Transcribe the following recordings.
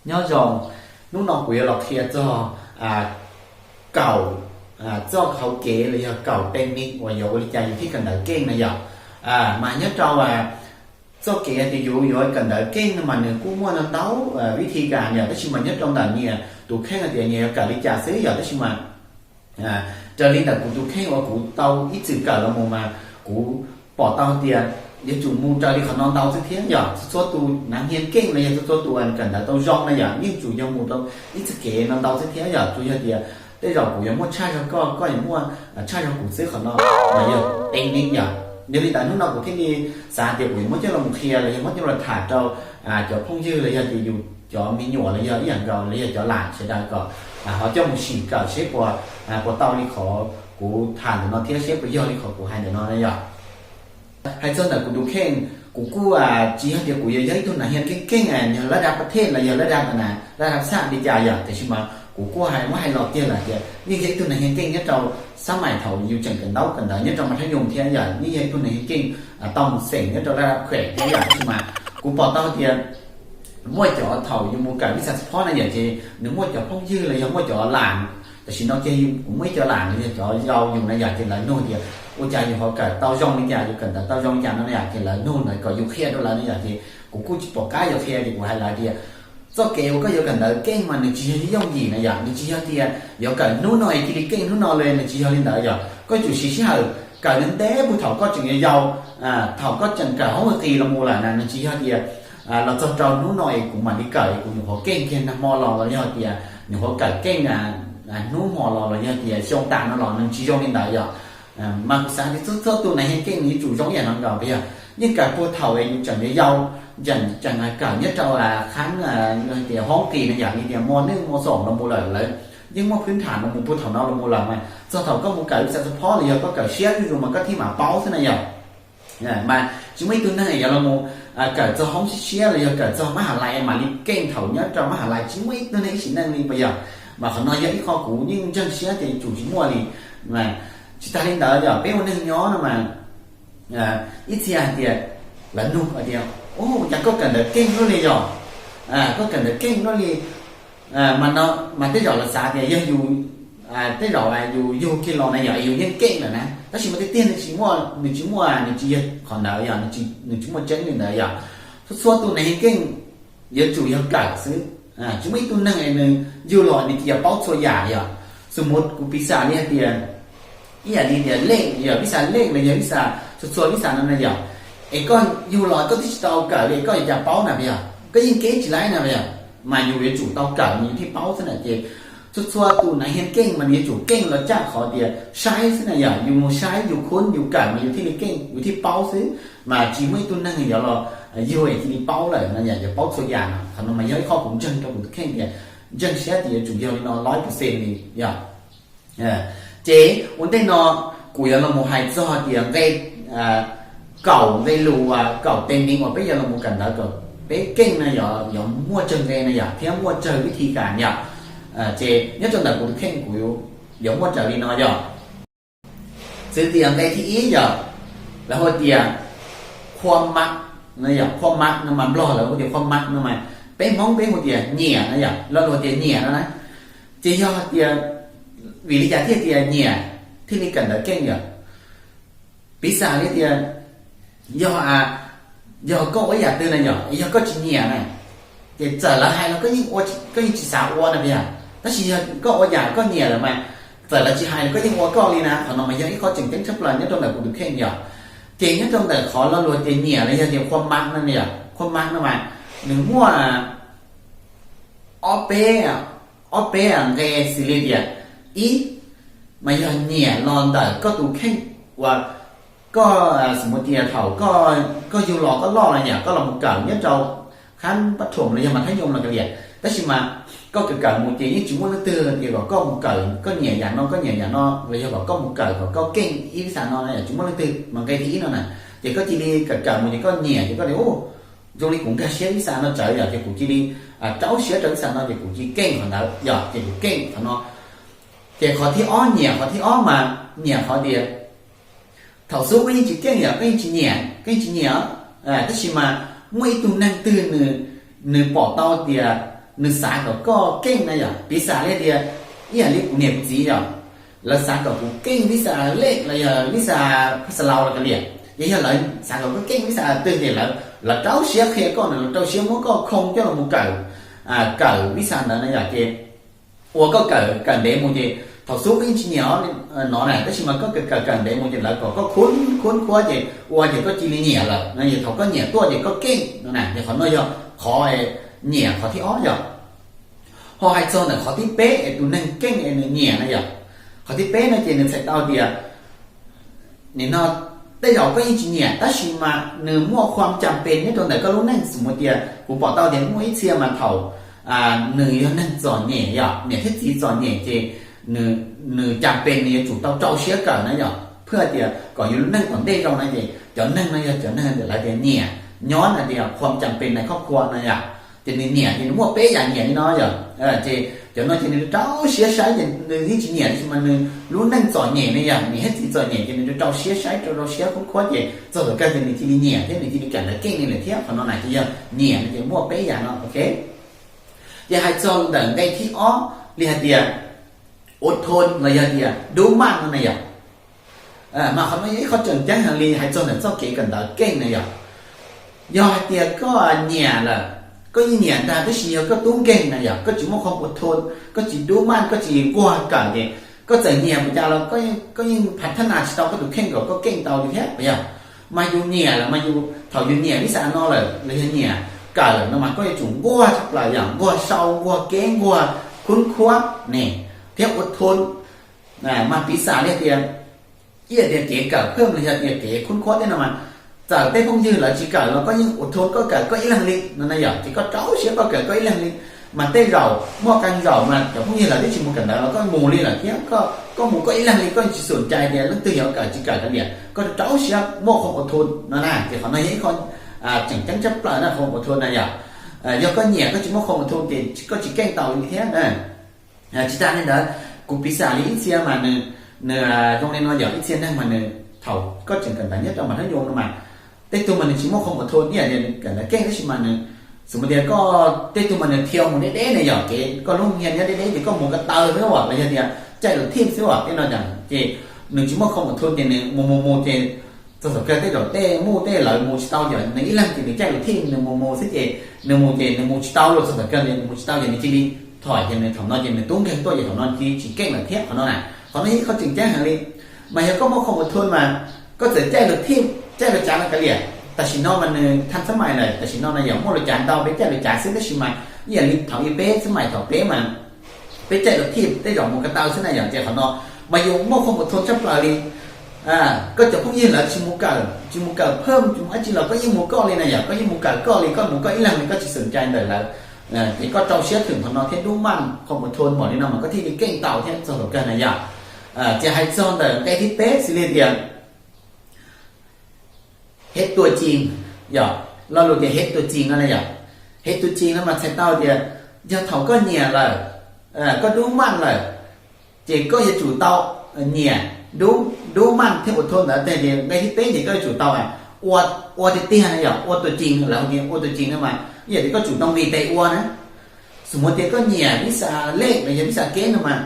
Nyob zoo, hnub no kuv yuav los qhia txog kaum txoj hauv kev los yog kaum teeb meem uas yuav ua li cas yus thiaj kawm ntawv keej na yom. Mas nyob rau txoj kev tias yus yuav kawm ntawv keej no mas nws kuj muaj ntau ntau vib thi kas yom, tab sis mas nyob rau ntawm nias tus kheej hais tias nias yuav kawm li cas xwb yom, tab sis mas raws li ntawm kuv tus kheej uas kuv tau ib txwm kawm los mus mas kuv pom tau tias yuav tsum mus raws li qhov no ntau xwb thiab yom. Txhua txhua tus nav hia keej los yog txhua txhua tus kawm ntawv tau zoo na yom, yeej tsum yog mus rau ib txoj kev no ntau xwb thiab yom. Tsuas yog tias tej zaum kuv yuav muaj tshaj zog koj, koj yuav muaj tshaj zog kuv xwb, qhov no mas yog teeb meem yom. Yog li ntawd hnub no kuv thiaj li xav tias kuv yuav muab coj los qhia los yog muab coj los tham rau cov phooj ywg los yog tias yus cov me nyuam los yog ib yam nkaus los yog cov lam sawv daws kom ho coj mus sim kawm seb puas, puas tau li qhov kuv tham ntawm no thiab seb puas yog li qhov kuv hais ntawm no na yom. Hais txog ntawm kuv tus kheej, kuv kuj tsis yog tias kuv yuav yog ib tug nav hia keej keej, yog lab dab pas thej los yog lab dab pas nas lab dab xaj li cas yom, tiam sis mas kuv kuj hais muab hais los kiag lawm tias yeej yog ib tug nav hia keej nyob rau xab maim thaum yus tseem kawm ntaub kawm ntawv nyob rau mas thab yoos thiab yom, yeej yog ib tug nav hia keej tau mus xeem nyob rau lab dab khuem thiab yom, tab sis mas kuv pom tau tias muaj cov thaum yus mus kawm ib xas phob na yom, ces nws muaj cov phooj ywg los yog muaj cov lam, tam sim no kiag kuv muaj ib co lam los yog cov yau yus na yom, ces lawv nug tias ua cas yus ho kawm tau zoo li cas, yus kawm ntawv tau zoo li cas no na yom, ces lawv nug ntawd kom yus qhia rau lawv na yom, ces kuv kuj tsis pom qab yuav qhia ces kuv hais lawv tias txoj kev uas koj yuav kawm ntawv keej mas nws tsis yog yooj yim na yom, nws tsis yog tias yuav kawm hnub no es cia li keej hnub no li, nws tsis yog li ntawd yom. Koj yuav tsum siv sij hawm kawm ntev ntev puag thaum koj tseem yau yau, thaum koj tseem kawm hauv qis los mus lawm na, nws tsis yog tias los txog rau hnub no es kuv mam li kawm es kuv nyuam qhuav keej kiag nag hmo los los yog tias nyuam qhuav kawm keej hnub hmo los los yog tias xyoo tas no los, nws tsis zoo li ntawd yom. Mas kuv xav tias txhua txhua tus nav hia keej nws yuav tsum zoo ib yam no nkaus yog yeej kawm puag thaum yus tseem yau yau, tseem kawm nyob rau qhab hauv qis na yom, li tias mos nwj mos xoom los mus lawm, lawv yeej muaj phwb tham los mus puag thaum no los mus lawm mas txog thaum koj mus kawm ib xas phob los yog koj kawm siab zuj zus mas koj thiaj mam paub xwb na yom. Mas tsis muaj ib tug neeg yuav los mus kawm txog hoob siab siab los yog kawm txog mab has lais mam li keej thaum nyob rau mab has lais, tsis muaj ib tug neeg ib sim neej li puas yog? Mas qhov no yog ib qho kuv yeej ntseeg siab tias yuav tsum tsis muaj li. Mas tsis tas li ntawd yog peb ua neeg nyob no mas ib txhia hais tias, lawv nug hais tias, ua cas koj kawm ntawv keej luaj li yog, koj kawm ntawv keej luaj li. Mas no mas tej zaum lawv xav tias yog yus, tej zaum yus yug kiag los na yog yus yeej keej lawm na, tab sis mas tiag tiag nws tsis muaj, nws tsis muaj, nws tsis yog qhov ntawd yog, nws tsis muaj tseeb li ntawd yog. Txhua txhua tus nav hia keej yuav tsum yog kawm xwb, tsis muaj ib tug neeg nws yug los nws cia paub txhua yam yom. Xws mus kuv piv xam li hais tias ib yam li tias leej yog vib xas leej los yog vib xas txhua txhua vib xas no na yom, es koj yug los koj twb tsis tau kawm li koj yuav cas paub na puas yog? Koj yeej keb tsis laib na puas yog? Mas yus yuav tsum tau kawm mas yus thiaj paub xwb na. Ces txhua txhua tus nav hia keej mas nws yuav tsum keej los txhaj qhov tias saib xwb na yom, yus mus saib yus khub yus kawm mas yus thiaj li keej yus thiaj paub xwb. Mas tsis muaj ib tug neeg yuav los yug es cia li paub lawm no yom, yuav paub txhua yam no. Qhov no mas yog ib qho kuv ntseeg rau kuv tus kheej tias ntseeg siab tias yuav tsum yog li no lawm pes xees li yom. Ces ua ntej no kuv yuav los mus hais txog tias nqe kaum nqe lus, kaum teeb meem uas peb yuav los mus kawm ntawv kom peb keej no yog muaj tsawg nqe no yom, thiab muaj tsawg vib thi kas yom. Ces nyob rau ntawm kuv tus kheej kuv yuav muaj raws li no yog, xws tias nqe thib ib yog lawv hu tias khua mab no yog, khua mab no mas Nplog lawv hu tias khua mab no mas peb Hmoob peb hu tias nyiam no yog, lo lus tias nyiam no na. Ces yog tias vim li cas thiaj tias nyiam thiaj li kawm ntawv keej yom? Piv xam li tias yog, yog koj ua yam twg na yom, yog koj tsis nyiam na, ces txawm lawv hais los koj yeej ua, koj yeej tsis xav ua na puas yog? Tab sis yog koj ua yam koj nyiam lawm mas txawm lawv tsis hais los koj yeej ua koj li na. Qhov no mas yog ib qho tseem ceeb tshaj plaws nyob rau ntawm kuv tus kheej yom. Ces nyob rau ntawm qhov lo lus tias nyiam los yog tias khua mab no yom, khua mab no mas nws muaj ob peb, ob peb nqe xws li tias ib, mas yog nyiam los ntawm koj tus kheej uas koj, xws mus tias thaum koj yug los koj loj los yom, koj los mus kawm nyob rau khab pab thuam los yog mas thab nyoos los kav liam, tab sis mas koj kawm kawm mus ces yeej tsis muaj leej twg tias kom koj mus kawm, koj nyiam yam no koj nyiam yam no los yog kom koj mus kawm kom koj keej ib vib xas no na yom, tsis muaj leej twg. Mas nqe thib ib no na, ces koj cia li kawm kawm mus ces koj nyiam ces koj tias, u, zoo li kuv nkag siab vib xas no tsawv yom, ces kuv cia li rau siab rau vib xas no ces kuv cia li keej qhov ntawd yom, ces kuv keej qhov no. Ces qhov thib ob, nyiam qhov thib ob mas nyiam qhov tias thaum xub koj yeej tsis keej yom, koj yeej tsis nyiam, koj yeej tsis nyiam, tab sis mas muaj ib tug neeg twg nws, nws pom tau tias nws xav kom koj keej na yom. Piv xam li tias ib yam li kuv niam kuv txiv yom, lawv xav kom kuv keej vij xa lej los yog vij xa pha xa laus los kav liam, ces yog lawv xav kom koj keej vij xa twg ces lawv, lawv rau siab qhia koj na, lawv rau siab muab koj khoo coj los mus kawm, kawm vij xa ntawd na yom. Ces ua koj kawm kawm ntev mus ces thaum xub koj yeej tsis nyiam no na, tab sis mas koj kawm kawm kawm ntev mus ces lawv kom koj khun khun khuab ces ua ces koj cia li nyiam lawm no. Ces thaum koj nyiam tuaj ces koj keej no na. Ces qhov no yog qhov nyiam qhov thib ob yom. Ho hais txog ntawm qhov thib peb es tus neeg keej es nws nyiam na yom, qhov thib peb no ces nws txhais tau tias nim no tej zaum koj yeej tsis nyiam tab sis mas nws muaj qhuam cam pes nyob rau ntawm koj lub neej. Xws li tias kuv pom tau tias muaj ib txhia mas thaum nws yog neeg txom nyem yom, niam thiab txiv txom nyem ces nws cam pes nws yuav tsum tau rau siab kawm na yom, phwj tias kom yus lub neej tom ntej zoo na. Ces cov neeg no yog cov neeg lawv tias nyiam, nyob na tias qhuam cam pes na khob khua na yom. Ces nws nyiam ces nws muaj peb yam nyiam li no yom. Ces cov no ces nws rau siab saib ces nws yeej tsis nyiam tab sis mas nws lub neej txom nyem ne yom, niam thiab txiv txom nyem ces nws rau siab saib rau rau siab khub khuab ces txog thaum kawg ces nws cia li nyiam thiab nws cia li kawm ntawv keej li lawm thiab. Qhov no na ces yog nyiam no ces muaj peb yam no, ok. Ces hais txog ntawm nqe thib ob li hais tias ua thon los yog tias dub maj no na yom. Mas qhov no yog ib qho tseem ceeb heev li hais txog ntawm txoj kev kawm ntawv keej na yom. Yog hais tias koj nyiam lawm, koj yeej nyiam ntag tab sis yog koj tub nkeeg na yom, koj tsis muaj qhov ua thon, koj tsis dub maj, koj tsis nquag kawm ces koj txawm nyiam mus cas los koj yeej phav thab nas tsis tau koj tus kheej kom koj keej tau li thiab yom. Mas yus nyiam lawm mas yus thaum yus nyiam vij xa no lawm los yog nyiam kawm lawm no mas koj yuav tsum nquag tshaj plaws yom, nquag sau, nquag kev, nquag khub khuab ne, thiab ua thon. Mas piv xam li tias ib yam tias kev kawm phwj los yog tias kev khub khuab tej no mas txawm tej phooj ywg lawv tsis kawm los koj yeej ua thon koj kawm koj ib leeg li no na yom. Ces koj rau siab koj kawm koj ib leeg li. Mas tej zaum muaj qee zaum mas cov phooj ywg lawv twb tsis mus kawm ntawv los koj mus li lawm thiab, koj mus koj ib leeg li, koj tsis xum cai tias leej twg yuav kawm tsis kawm kav liam, koj rau siab muaj qhov ua thon no na. Ces qhov no yog ib qho tseem ceeb tshaj plaws na, qhov ua thon na yom. Yog koj nyiam koj tsis muaj qhov ua thon ces koj tsis keej tau li thiab na. Tsis tas li ntawd, kuv piv xam li ib txhia mas nws, nws zoo li no yog ib txhia neeg mas nws thaum koj tseem kawm ntawv nyob rau npam hnub nyoog no mas tej tug mas nws tsis muaj qhov ua thon ib yam li kawm ntawv keej tab sis mas nws, xws li tias koj tej tug mas nws thiau mus deb deb na yom, kev koj lub nyiag nyob deb deb ces koj mus ko taw xwb as los yog tias caij lus thij xwb as tej no ces nws tsis muaj qhov ua thon ces nws mus mus mus ces txog thaum kawg tej zaum tej muj tej lawv mus tsis tau ces nws ib leeg ces nws caij lus thij nws mus mus xwb ces nws mus ces nws mus tsis tau los txog thaum kawg nws mus tsis tau ces nws cia li thom ces nws thaum no ces nws tub nkeeg tuaj ces thaum no cia li tsis keej lawm thiab qhov no na. Qhov no yog ib qho tseem ceeb heev li. Mas yog koj muaj qhov ua thon mas koj txawm caij lus thij caij lus cav los kav liam, tam sim no mas nws thaj xab mais lawm, tam sim no na yog muaj lus cav ntau peb caij lus cav xwb tab sis mas ib yam li thaum ub peb xab mais thaum peb mas peb caij lus thij tej zaum mus ko taw xwb na yom. Ces qhov no mas yus muaj qhov ua thon tshaj plaws li. Koj cov phooj ywg lawv tsis mus kawm, tsis mus kawm phwj tsis mus dab tsi los koj yeej mus koj li na yom, koj yeej mus kawm koj li, koj mus koj ib leeg li koj tsis xum cai ntawm lawv. Ces koj rau siab thwm qhov no thiab dub maj qhov ua thon npaum li no mas koj thiaj li keej tau thiab txog thaum kawg na yom. Ces hais txog ntawm nqe thib peb xws li tias hev tua cing, yog lo lus tias hev tua cing no na yom. Hev tua cing no mas txhais tau tias yog thaum koj nyiam lawm, koj dub maj lawm, ces koj yuav tsum tau nyiam, dub maj thiab ua thon ntawd tag ces nqe thib peb ces koj yuav tsum tau ua tiag tiag na yom, ua tua cing, lawv hu tias ua tua cing no mas ib yam li koj tsum tau nqis tes ua na. Xws li tias koj nyiam vij xa lej los yog vij xa kev no mas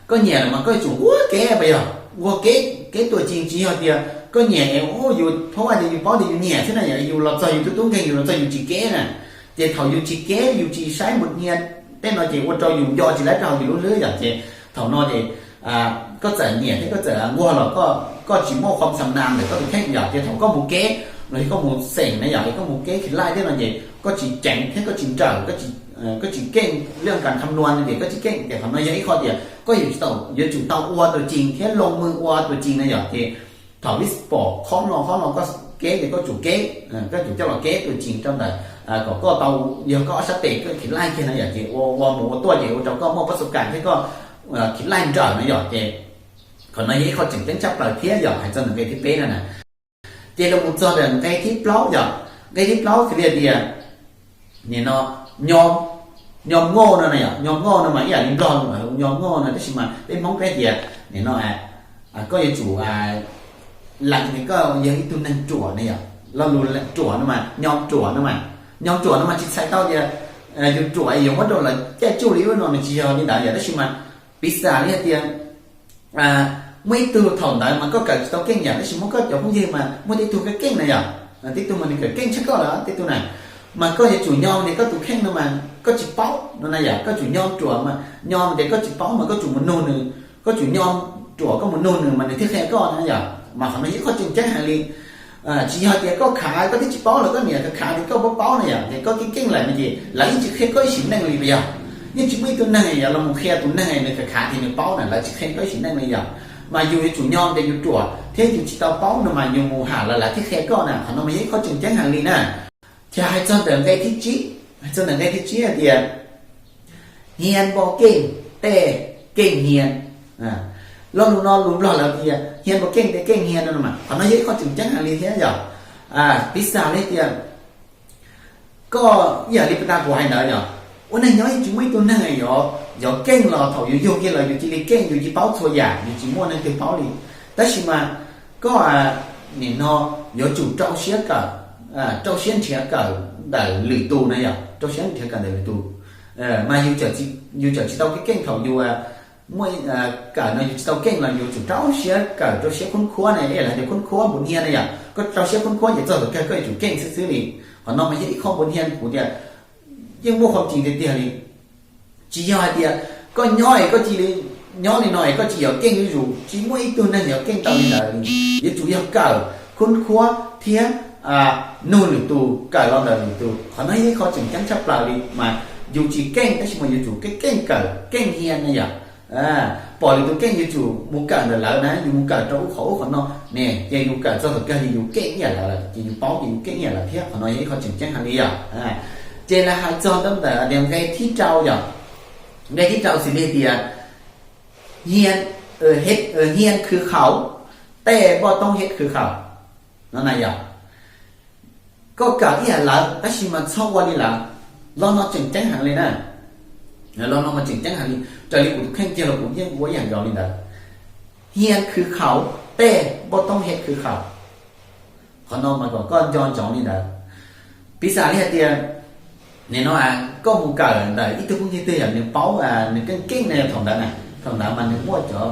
koj nyiam lawm mas koj yuav tsum nquag kev pas yog, nquag kev, kev tua cing tsis yog tias koj nyiam es yus phob vaj tias yus paub tias yus nyiam xwb na yom, yus los txog yus tub tub nkeeg yus los txog yus tsis kev na. Ces thaum yus tsis kev yus tsis saib mus nyiag tej no ces ua rau yus nco tsis laib rau hauv yus lub hlwb yom. Ces thaum no ces koj txawm nyiam thiab koj txawm nquag los koj tsis muaj qhov xam nas ntawm koj tus kheej yom. Ces thaum koj mus kev los yog koj mus xeem na yom, koj mus kev khiv laij tej no ces koj tsis ceev thiab koj tsis nrawm, koj tsis keej lwj kas kham nuas no ces koj tsis keej. Ces qhov no yog ib qho tias koj yuav tsum tau, yuav tsum tau ua tua cing thiab loo mws ua tua cing na yom. Ces thaum vij pom qhov no qhov no koj kev ces koj tsum kev, koj tsum coj los kev tua cing rau ntawm kom koj tau, yog koj ob sab tes koj khiv laij kiag na yom, ces ua ua mus ua tuaj ces ua rau koj muaj pab xu kas thiab koj khiv laij nrawm na yom. Ces qhov no yog ib qho tseem ceeb tshaj plaws thiab yog hais txog ntawm nqe thib peb no na. Ces los mus txog ntawm nqe thib plaub yom. Nqe thib plaub xws li tias nim no nyo, nyo ngoj no na yom, nyo ngoj no mas ib yam li Nplog nyo ngoj no tab sis mas peb Hmoob peb tias nim no koj yuav tsum lees tias koj yog ib tug neeg ruam na yom. Lo lus ruam no mas nyo ruam no mas, nyo ruam no mas tsis txhais tau tias yus ruam yuav muab rau lawv caij tsuj li ub no nws tsis yog li ntawd yom. Tab sis mas piv xam li hais tias muaj ib tug thaum ntawd mas koj kawm tsis tau keej yom, tab sis muab koj cov phooj ywg mas muaj tej tug keej keej na yom, tej tug mas nws kawm keej tshaj koj lawm tej tug na, mas koj yuav tsum nyo tias koj tus kheej no mas koj tsis paub no na yom, koj tsum nyo ruam mas nyo tias koj tsis paub mas koj tsum mus nug nws, koj tsum nyo ruam koj mus nug nws mas nws thiaj qhia koj na yom. Mas qhov no yog ib qho tseem ceeb heev li. Tsis yog tias koj khav koj twb tsis paub los koj niam khav khav tias koj paub paub na yom, ces koj keej keej lawm no ces lawv yeej tsis qhia koj ib sim neej li puas yog? Yeej tsis muaj ib tug neeg yog los mus qhia tus neeg nws khav khav tias nws paub na, lawv tsis qhia koj ib sim neej li yom. Mas yus yuav tsum nyo tias yus ruam thiab yus tsis tau paub no mas yus mus ham lawv lawv thiaj qhia koj na, qhov no mas yog ib qho tseem ceeb heev li na. Ces hais txog ntawm nqe thib tsib, hais txog ntawm nqe thib tsib hais tias hian npo keej, tej keej hian. Lo lus no lus Nplog lawv tias hian npo keej tej keej hian no mas qhov no yog ib qho tseem ceeb heev li thiab yom. Piv xam li tias koj ib yam li puag ta kuv hais ntawd yom, ua neeg nyob yeej tsis muaj ib tug neeg yuav, yuav keej los thaum yus yug kiag los yus cia li keej, yus cia li paub txhua yam, yus tsis muaj neeg twg paub li. Tab sis mas koj nim no yuav tsum rau siab kawm, rau siab nrhiav kawm ntawm lwm tus na yom, rau siab nrhiav kawm ntawm lwm tus. Mas yus tseem tsis tau keej keej thaum yus muaj kawm no yus tsis tau keej los yus yuav tsum rau siab kawm, rau siab khub khuab na, lawv tias khub khuab npu hnia na yom, koj rau siab khub khuab ces txog thaum kawg koj yuav tsum keej xwb xwb li. Qhov no mas yog ib qho npu hnia kuv tias yeej muaj qhov tseeb tiag tiag li. Tsis yog hais tias koj nyob es koj cia li nyob li no es koj tsis yog keej zuj zus, tsis muaj ib tug neeg yuav keej tau li ntawd li. Yuav tsum yog kawm khub khuab thiab nug lwm tus, kawm los ntawm lwm tus, qhov no yog ib qho tseem ceeb tshaj plaws li mas yus tsis keej tab sis mas yuav tsum keej keej kawm keej hnia na yom. Pom lwm tus keej yuav tsum mus kawm ntawm lawv na, yus mus kawm rau ub qhov ub qhov no ne, ces yus kawm txog thaum kawg li yus keej ib yam lawv lawm, ces yus paub ces yus keej ib yam lawv thiab, qhov no yog ib qho tseem ceeb heev li yom. Ces lawv hais txog ntawm nqe thib rau yom, nqe thib rau xws li tias hian khwv khaum, tej npoj toob hiab khwv khaum no na yom. Koj kawm ib yam lawv tab sis mas txhob ua li lawv. Lo no tseem ceeb heev li na. Lo no mas tseem ceeb heev li, raws li kuv tus kheej kiag los kuv yeej ua ib yam nkaus li ntawd. Hian khwv khaum, tej npoj toob hiab khwv khaum. Qhov no mas kom koj nco ntsoov li ntawd. Piv xam li hais tias nim no koj mus kawm ntawm ib tug phooj ywg twg yog nws paub, nws keej keej na, thaum ntawd na, thaum ntawd mas nws muaj cov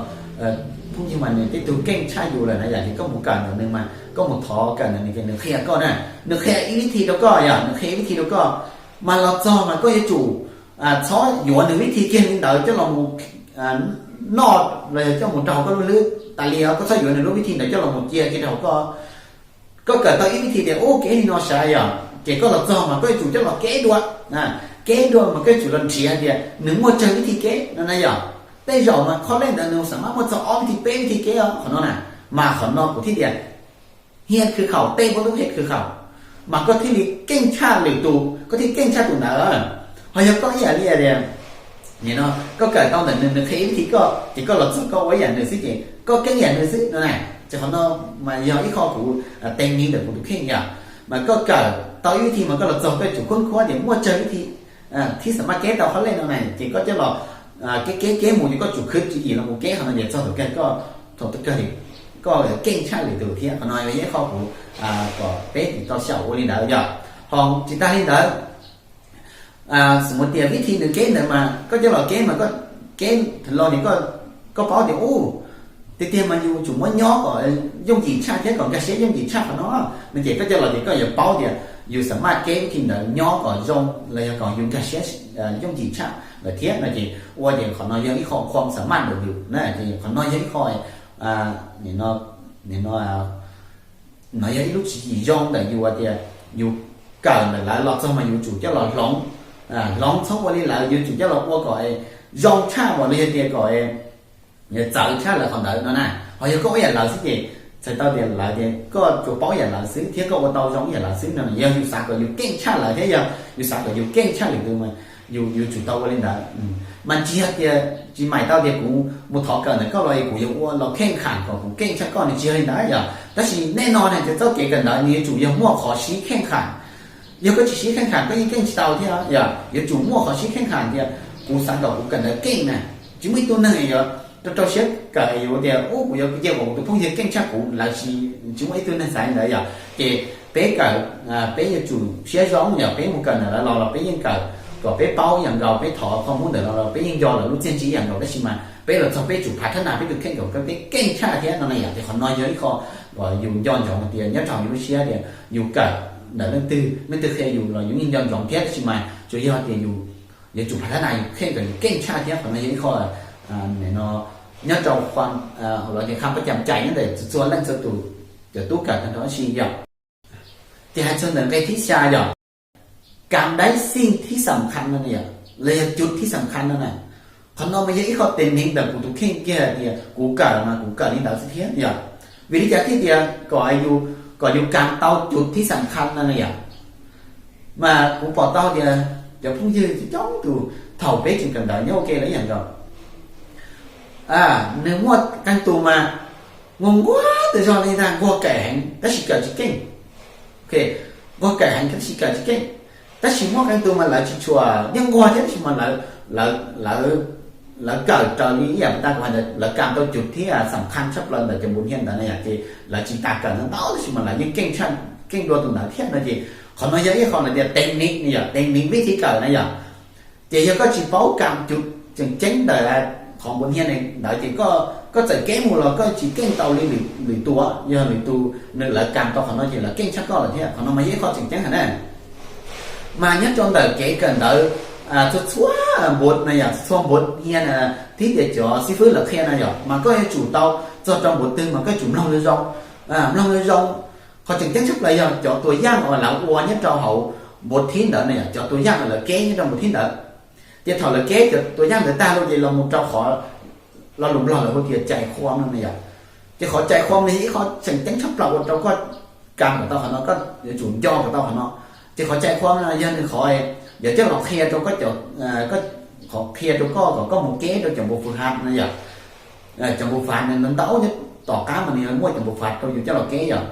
phooj ywg mas nws tej tug keej tshaj yus lawm na yom, ces koj mus kawm ntawm nws mas koj mus thov kawm ntawm nws ces nws qhia koj na, nws qhia ib vib thi rau koj yom, nws qhia ib vib thi rau koj, mas los txog mas koj yuav tsum txhob yuav nws vib thi kiag li ntawd coj los mus noj los yog coj mus rau hauv koj lub hlwb tas li os, koj txhob yuav nws lub vib thi ntawd coj los mus cia kiag rau hauv koj. Koj kawm tau ib vib thi tias ub kev li no sav yom, ces koj los txog mas koj yuav tsum coj los kev dua, kev dua mas koj yuav tsum los nrhiav tias nws muaj tsawg vib thi kev no na yom. Tej zaum mas qhov lej ntawd nws xam maj muaj txog ob vib thi peb vib thi kev os, qhov no na. Mas qhov no kuv thiaj tias hian khwv khaum, tej npoj toob hiab khwv khaum, mas koj thiaj li keej tshaj lwm tus, koj thiaj keej tshaj tus ntawd. Ho yog koj ib yam li tias nim no koj kawm tau ntawm nws, nws qhia ib vib thi koj ces koj los txog koj ua ib yam nws xwb ces koj keej ib yam nws xwb no na. Ces qhov no mas yog ib qho kuv tee ntawm kuv tus kheej yom, mas koj kawm tau ib vib thi mas koj los txog koj yuav tsum khub khuab tias muaj tsawg vib thi thiab xam maj kev tau qhov lej no na, ces koj coj los kev kev kev mus ces koj tsum khwv tswv yim los mus kev qhov no ces txog thaum kawg koj, thaum kawg koj keej tshaj lwm tus thiab. Qhov no yog ib qho kuv kom peb tsis tau xyaum ua li ntawd yom. Ho tsis tag li ntawd, xws li tias vib thi nws kev ntawd mas koj coj los kev mas koj kev los nis koj paub tias ub, tiag tiag mas yus tsum muab nyob kom yooj yim tshaj thiab kom nkag siab yooj yim tshaj qhov no no ces koj coj los ces koj yuav paub tias yus xam maj kev vib thi ntawd nyob kom zoo los yog kom yus nkag siab yooj yim tshaj lawm thiab no ces ua ces qhov no yog ib qho khuam xam maj ntawm yus na, ces qhov no yog ib qho nim no yog ib lub tswv yim zoo ntawm yus tias yus kawm ntawm lawv los txog mas yus tsum coj los hloov, hloov txhob ua li lawv, yus tsum coj los ua kom zoo tshaj los yog tias kom txawv tshaj lawv qhov ntawd no na. Ho yog koj ua yam lawv xwb ces txhais tau tias lawv tias koj tsuas paub yam lawv xwb thiab koj ua tau zoo yam lawv xwb no, yog yus xav kom yus keej tshaj lawv thiab yog yus xav kom yus keej tshaj lwm tus mas yus, yus tsum tau ua li ntawd. Mas tsis yog tias tsis maim tau tias kuv mus thov kawm ntawm koj los kuv yuav ua los kheej kham kom kuv keej tshaj koj, nws tsis yog li ntawd yom. Tab sis nej no ne ces txoj kev kawm ntawd nws yuav tsum yog muaj qhov sib kheej kham. Yog koj tsis sib kheej kham koj yeej keej tsis tau thiab yom. Yuav tsum muaj qhov sib kheej kham tias kuv xav kom kuv kawm ntawv keej na, tsis muaj ib tug neeg yuav rau rau siab kawm yuav tias ub kuv yuav cia kom kuv tus phooj ywg keej tshaj kuv, lawv tsis, tsis muaj ib tug neeg xav li ntawd yom. Ces peb kawm, peb yuav tsum siab zoo yom, peb mus kawm ntawm lawv los los peb yeej kawm kom peb paub ib yam nkaus, peb thov kho mub ntawm no los peb yeej nco lawv lub txiaj ntsig ib yam nkaus, tab sis mas peb los txog peb tsum phav thab nas peb tus kheej kom peb keej tshaj thiab no na yom. Ces qhov no yog ib qho uas yus nco ntsoov hais tias nyob rau yus lub siab tias yus kawm ntawm leej twg, leej twg qhia yus los yus yeej nco ntsoov thiab, tab sis mas tsuas yog tias yus yuav tsum phav thab nas yus kheej kom yus keej tshaj thiab. Qhov no yog ib qho no nyob rau qhov los ces kham pab cam cai nyob ntawm txhua leej txhua tus cov tub kawm tag nrho si yom. Ces hais txog ntawm nqe thib xya yom, kam dab xij thib xam khas no na yom, los yog cud thib xam khas no na. Qhov no mas yog ib qho tes neev ntawm kuv tus kheej kiag hais tias kuv kawm mas kuv kawm li ntawd xwb thiab yom. Vim li cas thiaj tias kom yus, kom yus kam tau cud thib xam khas no na yom? Mas kuv pom tau tias cov phooj ywg coob tus thaum peb tseem kawm ntawv nyob ua ke lawv ib yam nkaus, nws muaj qee tus mas nquag nquag tas zog li ntag, nquag kawm heev tab sis kawm tsis keej. Nquag kawm heev tab sis kawm tsis keej. Tab sis muaj qee tus mas lawv tsis tshua, yeej nquag thiab tab sis mas lawv, lawv kawm raws li ib yam tas kuv hais ntawd, lawv kam tau cud thib xam khas tshaj plaws ntawm cov npus hia ntawd na yom, ces lawv tsis tas kawm ntau ntau tab sis mas lawv yeej keej tshaj, keej dua tus ntawd thiab no ces qhov no yog ib qho lawv tias tes neev na yom, tes neev vib thib kawm na yom. Ces yog koj tsis paub kam cud tseem ceeb ntawm qhov npus hia ntawd ces koj txawm keeb mus los koj tsis keej tau li lwm tus, yog lwm tus nws lawv kam tau qhov no ces lawv keej tshaj koj lawm thiab. Qhov no mas yog ib qho tseem ceeb heev na. Mas nyob rau ntawm kev kawm ntawv txhua txhua npus na yom, txhua npus hia na, thib tias cov xib fwb lawv qhia na yom, mas koj yuav tsum tau txog rau npus twg mas koj yuav tsum mloog zoo zoo, mloog zoo zoo. Qhov tseem ceeb tshaj plaws yog cov tua yaj uas lawv ua nyob rau hauv npus thib ntawd na yom, cov tua yaj uas lawv keb nyob rau npus thib ntawd. Ces thaum lawv keb cov tua yaj ntawd tag lawm ces los mus rau qhov, lo lus Nplog lawv hu tias cais khuam no na yom. Ces qhov cais khuam no yog ib qho tseem ceeb tshaj plaws ua rau koj kam kom tau qhov no, koj yuav tsum nco kom tau qhov no. Ces qhov cais khuam no yog nws qhov, yog coj los qhia rau koj, qhov qhia rau koj kom koj mus keb rau cov npus fwm has no yom. Cov npus fwm has nws ntau nyob tom qab mas nws yuav muaj cov npus fwm has rau yus coj los keb yom.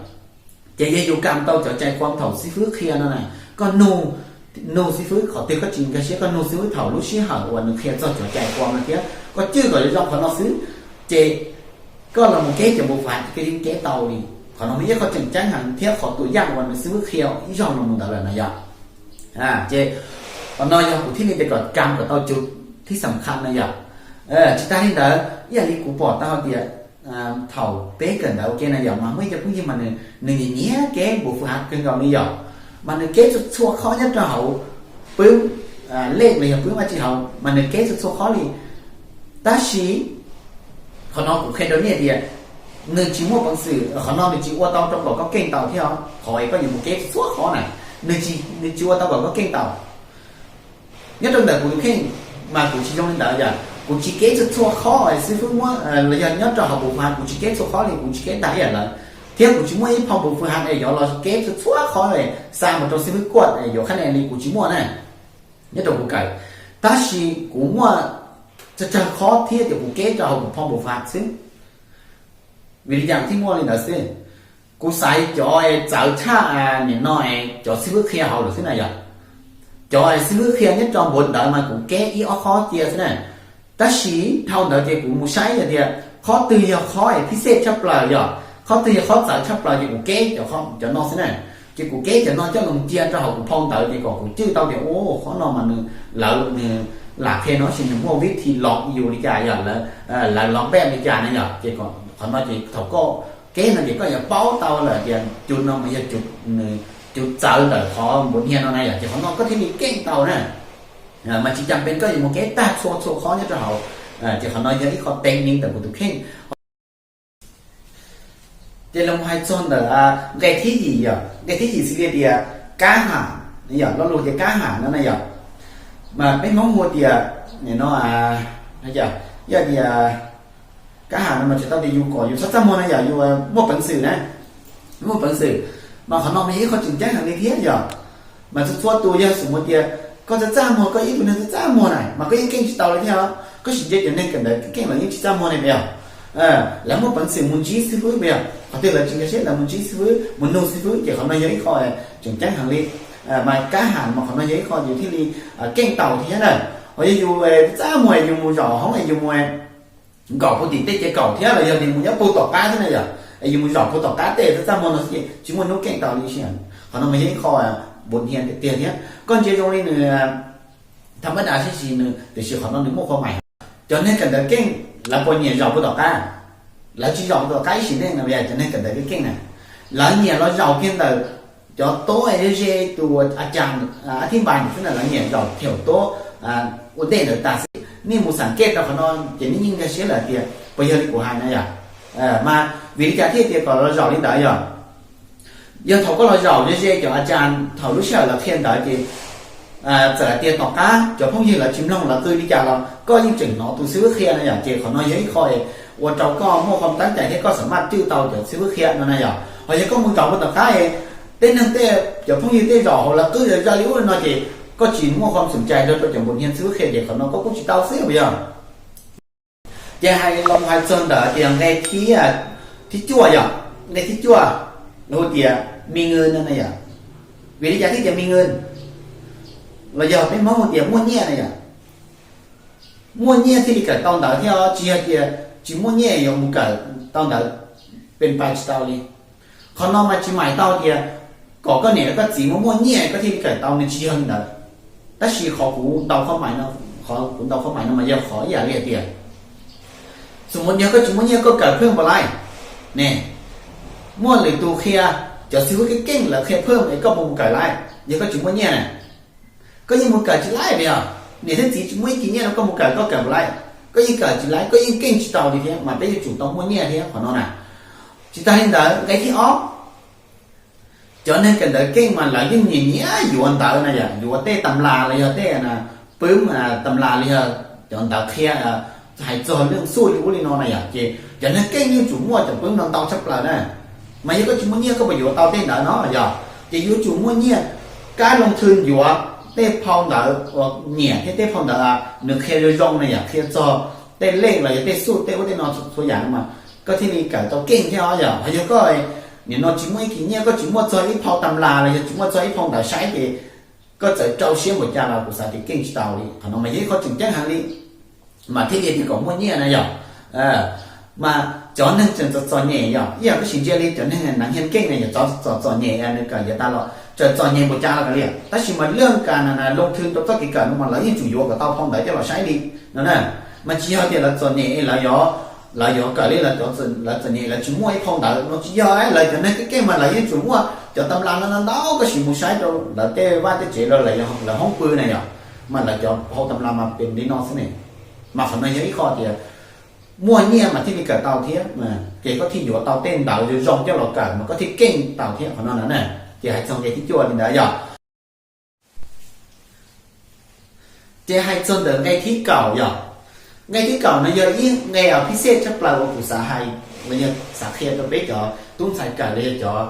Ces yog yus kam tau cov cais khuam thaum xib fwb qhia no na, koj nug, nug xib fwb qhov twg koj tsis nkag siab koj nug xib fwb thaum lub sij hawm uas nws qhia txog cov cais khuam no thiab koj cwj kom zoo qhov no xwb, ces koj los mus keb cov npus fwm has ces koj yeej keb tau li. Qhov no mas yog qhov tseem ceeb heev thiab qhov tua yaj uas nws xib fwb qhia ib zaug los mus ntawd lawm na yom. Ces qhov no yog kuv thiaj li tias kom kam kom tau cud thib xam khas na yom. Tsis tas li ntawd ib yam li kuv pom tau hais tias thaum peb kawm ntawv ua ke na yom mas muaj ib co phooj ywg mas nws nyiam nyiam keb npus fwm has kawg nkaus li yom, mas nws keb txhua txhua qhov nyob rau hauv pwb lej los yog pwb dab tsi hauv mas nws keb txhua txhua qhov li. Tab sis qhov no kuv qhia rau nej tias nws tsis muaj peev xwm, qhov no nws tsis ua tau rau kom koj keej tau thiab os. Qhov es koj yuav mus keb txhua txhua qhov na, nws tsis, nws tsis ua tau kom koj keej tau. Nyob rau ntawm kuv tus kheej mas kuv tsis zoo li ntawd yom, kuv tsis keb txhua txhua qhov es xib fwb muab los yog nyob rau hauv npus fwm has, kuv tsis keb txhua qhov li, kuv tsis keb dag ib yam lawv, thiab kuv tsis muaj ib phau npus fwm has es yuav los keb txhua txhua qhov es xa mus rau xib fwb kuaj es yuav qhab ne li, kuv tsis muaj na nyob rau kuv kawm. Tab sis kuv muaj tsawg tsawg qhov thiab ces kuv keb rau hauv kuv phau npus fwm has xwb. Vim li cas thiaj muaj li ntawd xwb? Kuv xaiv cov txawv tshaj nim no cov xib fwb qhia hauv lawm xwb na yom. Cov xib fwb qhia nyob rau npus ntawd mas kuv keb ib ob qhov cia xwb na. Tab sis dhau ntawd ces kuv mus saib hais tias qhov twg yog qhov es phij xej tshaj plaws yom, qhov twg yog qhov txawv tshaj plaws ces kuv keb cov no xwb na. Ces kuv keb cov no coj los cia rau hauv kuv phau ntawd ces kom kuv cwj tau tias u qhov no mas nws, lawv nws lam qhia no sis nws muaj vib thi los yus li cas yom, lawv los npej li cas na yom. Ces qhov no ces thaum koj keb no ces koj yuav paub tau lawm tias cud no mas yog cud txawv ntawm qhov npus hia no na yom, ces qhov no koj thiaj li keej tau na. Mas tsis cas pes koj yuav mus keb tag txhua txhua qhov nyob rau hauv. Ces qhov no yog ib qho teeb meem ntawm kuv tus kheej. Ces los hais txog ntawm nqe thib yim yom, nqe thib yim xws li tias kab ham, yog lo lus tias kab ham no na yom, mas peb Hmoob hu tias nim no, yog tias kab ham no mas tsis tau tias yus kom yus txhob txaj muag na yom, yus muaj peev xwm na, muaj peev xwm. Mas qhov no mas yog ib qho tseem ceeb heev li thiab yom. Mas txhua txhua tus yog xws li tias koj txaj txaj muag, koj ib tug neeg txaj txaj muag na mas koj yeej keej tsis tau li thiab. Koj sim ntsia cov neeg kawm ntawv keej los yeej tsis txaj muag ne, puas yog? Lawv muaj peev xwm mus ntsib xib fwb puas yog? Qhov twg lawv tsis nkag siab lawv mus ntsib xib fwb, mus nug xib fwb, ces qhov no yog ib qho tseem ceeb heev li. Mas kab ham mas qhov no yog ib qho yus thiaj li keej tau thiab na. Ho yog yus txaj muag yus mus zaum hoob es yus mus nkaum puag tim tej ces kaum thiab los yog tias mus nyob puag tom qab xwb na yom, es yus mus zaum puag tom qab tej txaj txaj muag no xwb ces tsis muaj hnub keej tau li. Qhov no mas yog ib qho npus hia tiag tiag thiab. Koj ntsia zoo li nws tham mab dav sib si nws, tiam sis qhov no nws muaj qhov mais. Cov neeg kawm ntawv keej lawv puas nyiam zaum puag tom qab? Lawv tsis zaum puag tom qab ib sim neej no, cov neeg kawm ntawv keej keej na, lawv nyiam los zaum kiag ntawm cov tuab ze ze tus a cas a thib npas xwb na, lawv nyiam zaum thaum tuab ua ntej ntawd tas xwb. Nej mus xam kej rau qhov no ces nej yeej nkag siab lawm tias puas yog li kuv hais na yom. Mas vim li cas thiaj tias kom los zaum li ntawd yog, yog thaum koj los zaum ze ze cov a cas thaum lub sij hawm lawv qhia ntawd ces txawm hais tias tom qab cov phooj ywg lawv tsis mloog lawv qw li cas los koj yeej tseem hnov tus xib fwb qhia na yom, ces qhov no yog ib qho ua rau koj muaj qhov teeb cai thiab koj xam maj cwj tau cov xib fwb qhia no na yom. Ho yog koj mus zaum puag tom qab tej neeg tej cov phooj ywg tej zaum hauv lawv qw zaj li ub li no ces koj tsis muaj qhov xum cai rau rau cov npus hnia xib fwb qhia ces qhov no koj kuj tsis tau xwb puas yog? Ces hais los mus hais txog ntawm tias nqe thib, thib cuaj yom, nqe thib cuaj lawv hu tias mi ngwj no na yom. Vim li cas thiaj tias mi ngwj? Los yog peb Hmoob hu tias muaj nyiaj na yom. Muaj nyiaj thiaj li kawm tau ntawv thiab, tsis yog tias tsis muaj nyiaj yuav mus kawm tau ntawv, pes pais tsis tau li. Qhov no mas tsis mais tau tias kom koj niam koj txiv muaj muaj nyiaj koj thiaj li kawm tau, nws tsis yog li ntawd. Tab sis qhov kuv ntaus qhov mais no, qhov kuv ntaus qhov mais no mas yog qhov ib yam li hais tias, xum mus yog koj tsis muaj nyiaj koj kawm phwj npaum li ne, muaj lwm tus qhia, cov xib fwb keej keej lawv qhia phwj es koj puas mus kawm li? Yog koj tsis muaj nyiaj na, koj yeej mus kawm tsis li puas yog? Niam thiab txiv tsis muaj ib kis nyiaj rau koj mus kawm koj kawm npaum li, koj yeej kawm tsis li, koj yeej keej tsis tau li thiab, mas peb yuav tsum tau muaj nyiaj thiab qhov no na. Tsis tas li ntawd nqe thib ob, cov neeg kawm ntawv keej mas lawv yeej nyiam nyiam yuav ntawv na yom, yuav tej tam las los yog tej pub tam las los yog cov ntawv qhia hais txog leej xuj li ub li no na yom, ces cov neeg keej yeej tsum muaj cov pub no ntau tshaj plaws na. Mas yog koj tsis muaj nyiaj koj puas yuav tau tej ntawv no yog? Ces yuav tsum muaj nyiaj, kab loo thwj yuav tej phau ntawv uas nyiam thiab tej phau ntawv nws qhia zoo zoo na yom, qhia txog tej lej los yog tej xuj tej ub tej no txhua yam no mas koj thiaj li kawm tau keej thiab os yom. Ho yog koj nim no tsis muaj ib kis nyiaj, koj tsis muaj txog ib phau tam las los yog tsis muaj txog ib phau ntawv saib ces koj txawm rau siab npaum cas los kuv xav tias keej tsis tau li. Qhov no mas yog ib qho tseem ceeb heev li, mas thiaj li tias kom muaj nyiaj na yom. Mas cov neeg tseem txom txom nyem yom, ib yam koj sim ntsia li cov neeg nav hia keej na yom, txom txom nyem nws kawm yav tas los tseem txom nyem npaum cas los kav liam, tab sis mas laj kas na loo thwj rau txoj kev kawm no mas lawv yeej tsum yuav kom tau phau ntawv coj los saib li no na. Mas tsis yog tias lawv txom nyem es lawv yuav, lawv yuav kawm li lawv, lawv txom nyem lawv tsis muaj ib phau ntawv no tsis yog, lawv cov neeg keej keej mas lawv yeej tsum muaj cov tam las no ntau ntau koj sim mus saib rau lawv tej vaj tej tsev rau lawv hoob pw na yom, mas lawv cov phau tam las mas pes li no xwb ne. Mas qhov no yog ib qho tias muaj nyiaj mas thiaj li kawm tau thiab, ces koj thiaj yuav tau tej ntawv zoo zoo coj los kawm mas koj thiaj keej tau thiab qhov no na. Ces hais txog nqe thib cuaj li ntawd yom. Ces hais txog ntawm nqe thib kaum yom. Nqe thib kaum no yog ib nqe phij xej tshaj plaws uas kuv xav hais los yog xav qhia rau peb cov tub ntxhais kawm los yog cov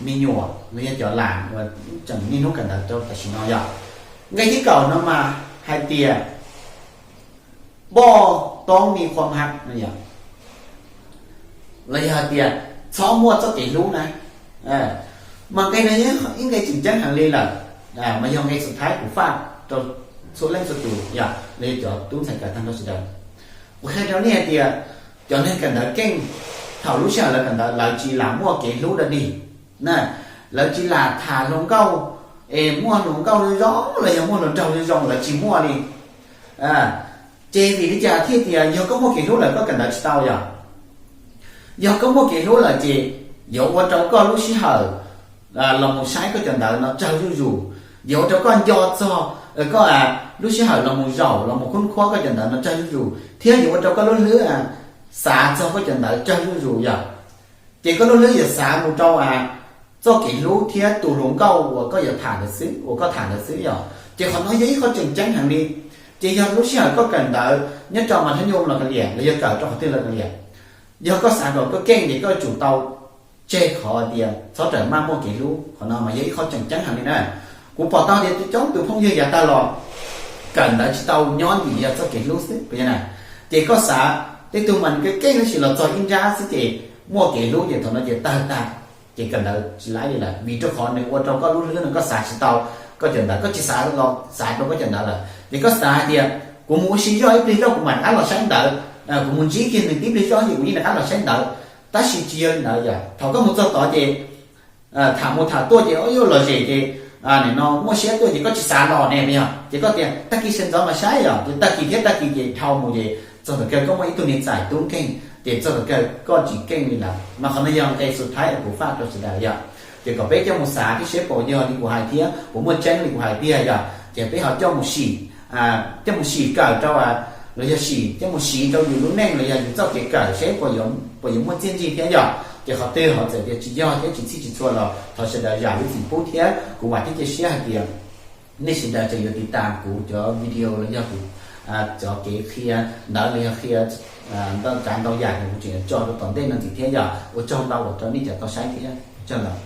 me nyuam los yog cov lam uas tseem niaj hnub kawm ntawv rau tam sim no yom. Nqe thib kaum no mas hais tias บ่ต้องมีความรัก no yom, los yog hais tias txhob muaj txoj kev hlub na. Mas nqe no yog ib nqe tseem ceeb heev li lawm, mas yog nqe xub thawj kuv faj rau txhua leej txhua tus yom, los yog cov tub ntxhais kawm tag nrho sawv daws. Kuv qhia rau nej hais tias cov neeg kawm ntawv keej, thaum lub sij hawm lawv kawm ntawv lawv tsis lam muaj kev hlub dog dig na, lawv tsis lam tham hluas nkauj es muaj hluas nkauj zoo zoo los yog muaj hluas nraug zoo zoo, lawv tsis muaj li. Ces vim li cas thiaj tias yog koj muaj kev hlub lawm koj kawm ntawv tsis tau yom? Yog koj muaj kev hlub lawm ces yuav ua rau koj lub sij hawm los mus saib koj cov ntawv no tsawg zuj zus, yuav ua rau koj nco txog koj lub sij hawm los mus zaum los mus khub khuab koj cov ntawv no tsawg zuj zus, thiab yuav ua rau koj lub hlwb xav txog koj cov ntawv tsawg zuj zus yom. Ces koj lub hlwb yuav xav mus rau txoj kev hlub thiab tus hluas nkauj uas koj yuav tham ntawd xwb, uas koj tham ntawd xwb yom. Ces qhov no yog ib qho tseem ceeb heev li. Ces yog lub sij hawm koj kawm ntawv nyob rau mas thab nyum los kav liam, los yog kawm rau qhov twg los kav liam, yog koj xav kom koj keej ces koj yuav tsum tau tseg qhov tias txhob rawm maj muaj kev hlub. Qhov no mas yog ib qho tseem ceeb heev li na. Kuv pom tau tias coob tus phooj ywg yav tag los kawm ntawv tsis tau nyob ntawm yog txoj kev hlub xwb puas yog na. Ces koj xav tej tug mas nws keej keej tab sis los txog ib nrab xwb ces muaj kev hlub ces thaum no ces tawg tag, ces kawm ntawv tsis laib li lawm vim rau qhov nws ua rau koj lub hlwb no koj xav tsis tau koj cov ntawv, koj tsis xav los xav rau koj cov ntawv lawm. Ces koj xav hais tias kuv mus ua si zoj ib pliag zoj kuv mam rov qab los saib ntawv, kuv mus ntsib kiag nws tib pliag zoj ces kuv yeej rov qab los saib ntawv. Tab sis tsis yog li ntawd yom, thaum koj mus txog tod ces tham mus tham tuaj ces yuav los zem ces no muaj siab tuaj ces koj tsis xav los ne yog, ces koj tias tag kis sawv ntxov mas saib yog, ces tag kis thiab tag kis ces dhau mus ces txog thaum kawg koj muaj ib tug niam txais tub nkeeg ces txog thaum kawg koj tsis keej li lawm. Mas qhov no yog nqe xus thaiv kuv faj rau sawv daws yog, ces kom peb coj mus xav thiab seb puas yog li kuv hais thiab puas muaj tseeb li kuv hais tiag yog, ces peb ho coj mus sim coj mus sim kawm rau, los yog sim coj mus siv rau yus lub neej los yog yus txoj kev kawm seb puas yuav muaj txiaj ntsig thiab yog. Ces qhov twg ho txawm tias tsis yog thiab tsis txhij tsis txhua los thov sawv daws zam lub txim pub thiab kuv vam thiab cia siab hais tias nej sawv daws tseem yuav tiv tas kuv cov video los yog kuv cov kev qhia ntawv los yog qhia ntau tsav ntau yam uas kuv tseem yuav tso rau tom ntej no ntxiv thiab yog. Ua tsaug ntau uas rau nej cov tau saib thiab, ua tsaug ntau.